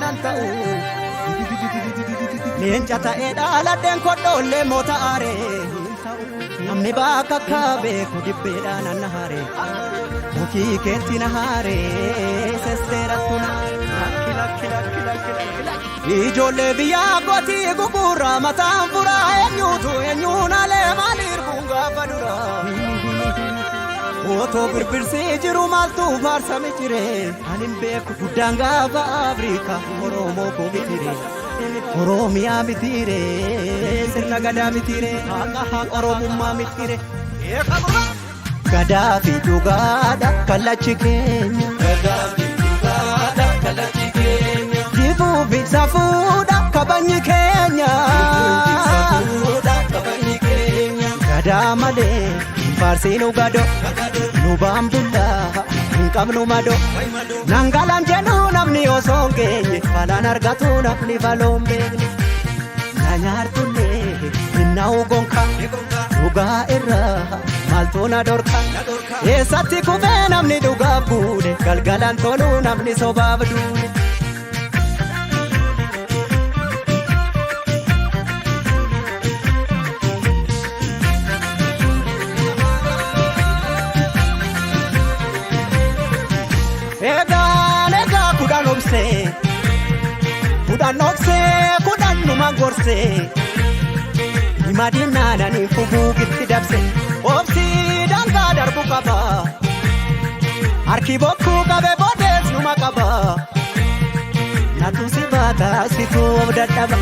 nan ta'u. Leenca ta'ee dhaaladheen kodhoollee moota aaree hin ta'u. Namni bakka akka beeku dibbeedhaan na haare. Mukii keetti na haare sesseerattu na. Lakki lakki lakki lakki lakki lakki. Ijoollee biyyaa kootii gugurraa mataan furaa eenyuutu eenyuun alee maaliif kun gaafa dura. Otoo birbirsii jiru maaltu faarsame jire ani hin beeku guddaan gaafa Afrikaa Oromoo koo bitire. Oromiyaa mitire sirna gadaa mitire haqa haqa Oromummaa mitire. Gadaa fi dhugaadha kallachi keenya. Gadaa fi dhugaadha kallachi keenya. Jifuu fi safuudha kabajni keenya. Safuudha kabajni keenya. Gadaa malee hin faarsiinu gado nu baambullaa hin qabnu mado. Nangalaan jedhu namni osoo hin geenye balaan argatu namni baloon beekne. Na nyaartullee hin na'u gonka dhugaa irraa maaltu na dhorka. Eessatti kufee namni dhugaaf buune galgalaan toluu namni sobaaf duune. Egaan egaa kudhan obsee kudhan obsee kudhan numa gorsee himadinaananii fuguugitti dabse obsii dangaa darbu qaba harki bokkuu qabe boodees numa qaba natu si baata situu of dadhaba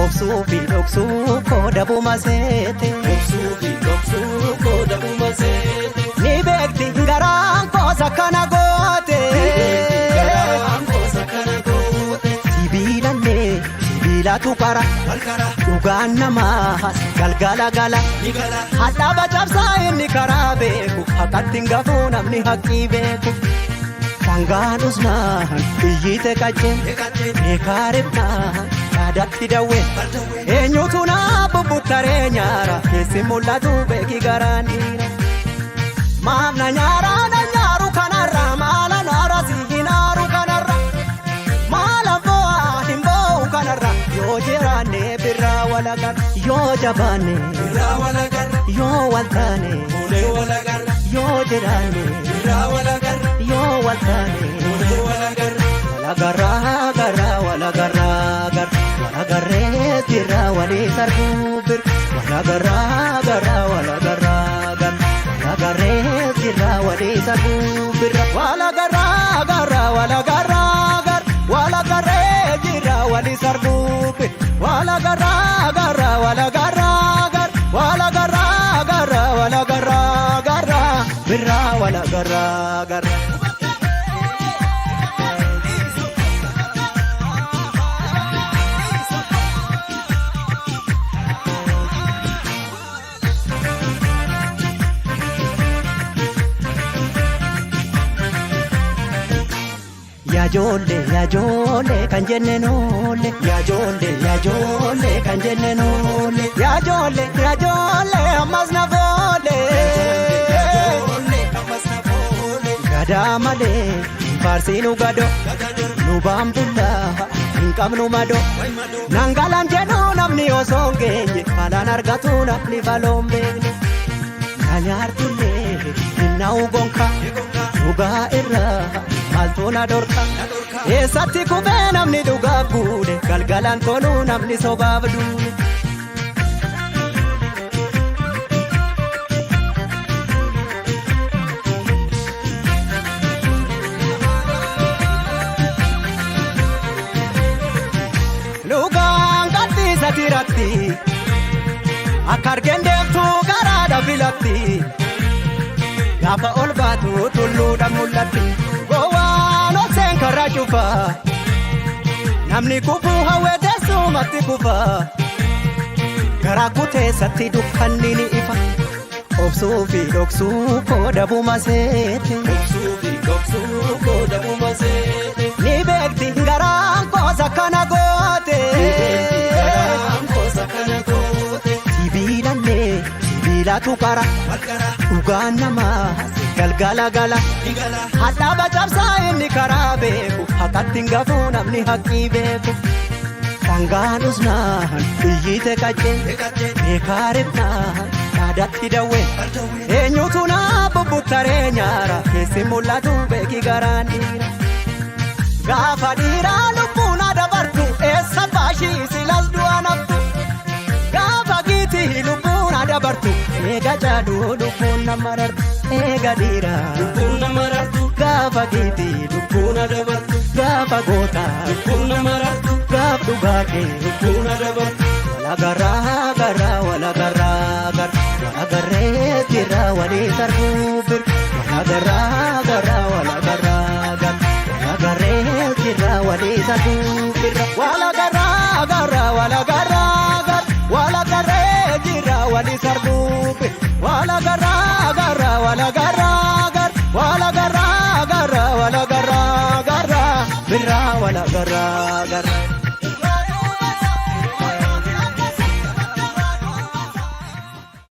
obsuu fi dhoksuu kooda buma seete. Obsuu fi dhoksuu kooda buma seete. Ni beekti garaan koosa kana goote. Garaan koosa kana goote. Sibiilallee sibiilatu qara Walqara dhugaan namaa galgala gala. ni gala. Hadhaaba cabsaa inni karaa beeku haqatti hin gafuu namni haqqii beeku. Sangaan usnaan iyyite qacceen Eegalee beekaa ribnaan yaadatti dawwee. baldawwee. Eenyutu naa bubbuttaree nyaara keessi mul'atu beeki garaan dhiira. Maaf na nyaara na nyaaru kanarra maala naara si hin aaru kanarra maala bo'aa hin bo'u kanarra yoo jiraanne birraa walagarra yoo jabaanne Irraa walagarra. yoo waltaane Fuulee walagarra. yoo jiraanne Irraa walagarra. yoo waltaane Fuulee walagarra. walagarraa garraa walagarraa garra walagarree jirra walii sarbuu bir walagarraa garraa walagarraa garra walagarree jirra walii sarbuu birra walagarraa garraa walagarraa garra walagarree jirra walii sarbuu bir walagarraa garraa walagarraa garra walagarraa garraa walagarraa garra birra walagarraa garra. Yaajoollee yaajoollee kan jenne noolle yaajoollee yaajoollee kan jenne noolle yaajoollee yaajoollee ammas na foole. Ijoollee ammas na foole. Gadaa malee hin faarsiinu gado nu baambullaa hin qabnu mado. Nangalaan jedhu namni osoo hin geenye balaan argatu namni baloon beekne. Na nyaartullee hin na'u gonka dhugaa irraa maaltu na dhorka. Eessatti kufee namni dhugaaf guune galgalaan toluu namni sobaaf duune. Lugaan gadhiisa tiratti akka argeen deemtu garaadha filatti gaafa ol baatu tulluudha mul'atti gowwaan ol seen karaa cufa namni kufuu hawwee teessumatti kufa garaa kuteessatti dukkanni ni ifa obsuu fi dhoksuu kooda buma seete. Obsuu fi dhoksuu kooda buma seete. Ni beekti garaan koosa kana goote. Garaan koosa kana goote. Sibiilallee sibiilatu qara Walqara dhugaan namaa galgala gala. ni gala. Hadhaaba cabsaa inni karaa beeku. Maqatti hin gafuu namni haqqii beeku. Sangaan usnaan iyyite qaccee beekaa ribnaan dhaadatti dawwee. Eenyutu naa bubbuttaree nyaara keessi mul'atu beeki garaan dhiira. Gaafa dhiiraa lubbuun dabartu eessa baashii silas du'a naftu. Gaafa giitii lubbuun dabartu eega caaduu lubbuun nama rartu eega dhiiraa. Lubbuun nama rartu. Gaafa giitii Lubbuun dabartu. Gaafa gootaa Lubbuun nama rartu. Gaaf dhugaa kee Lubbuun dabartu. Walagaraa garaa walagaraa gara walagarree jira walii sarbuu bir walagaraa garaa walagaraa gara walagarree jira walii sarbuu bir walagaraa garaa walagaraa gara walagarree jira walii sarbuu bir walagaraa garaa walagaraa gara walagaraa garaa walagaraa gara birraa walagaraa gara.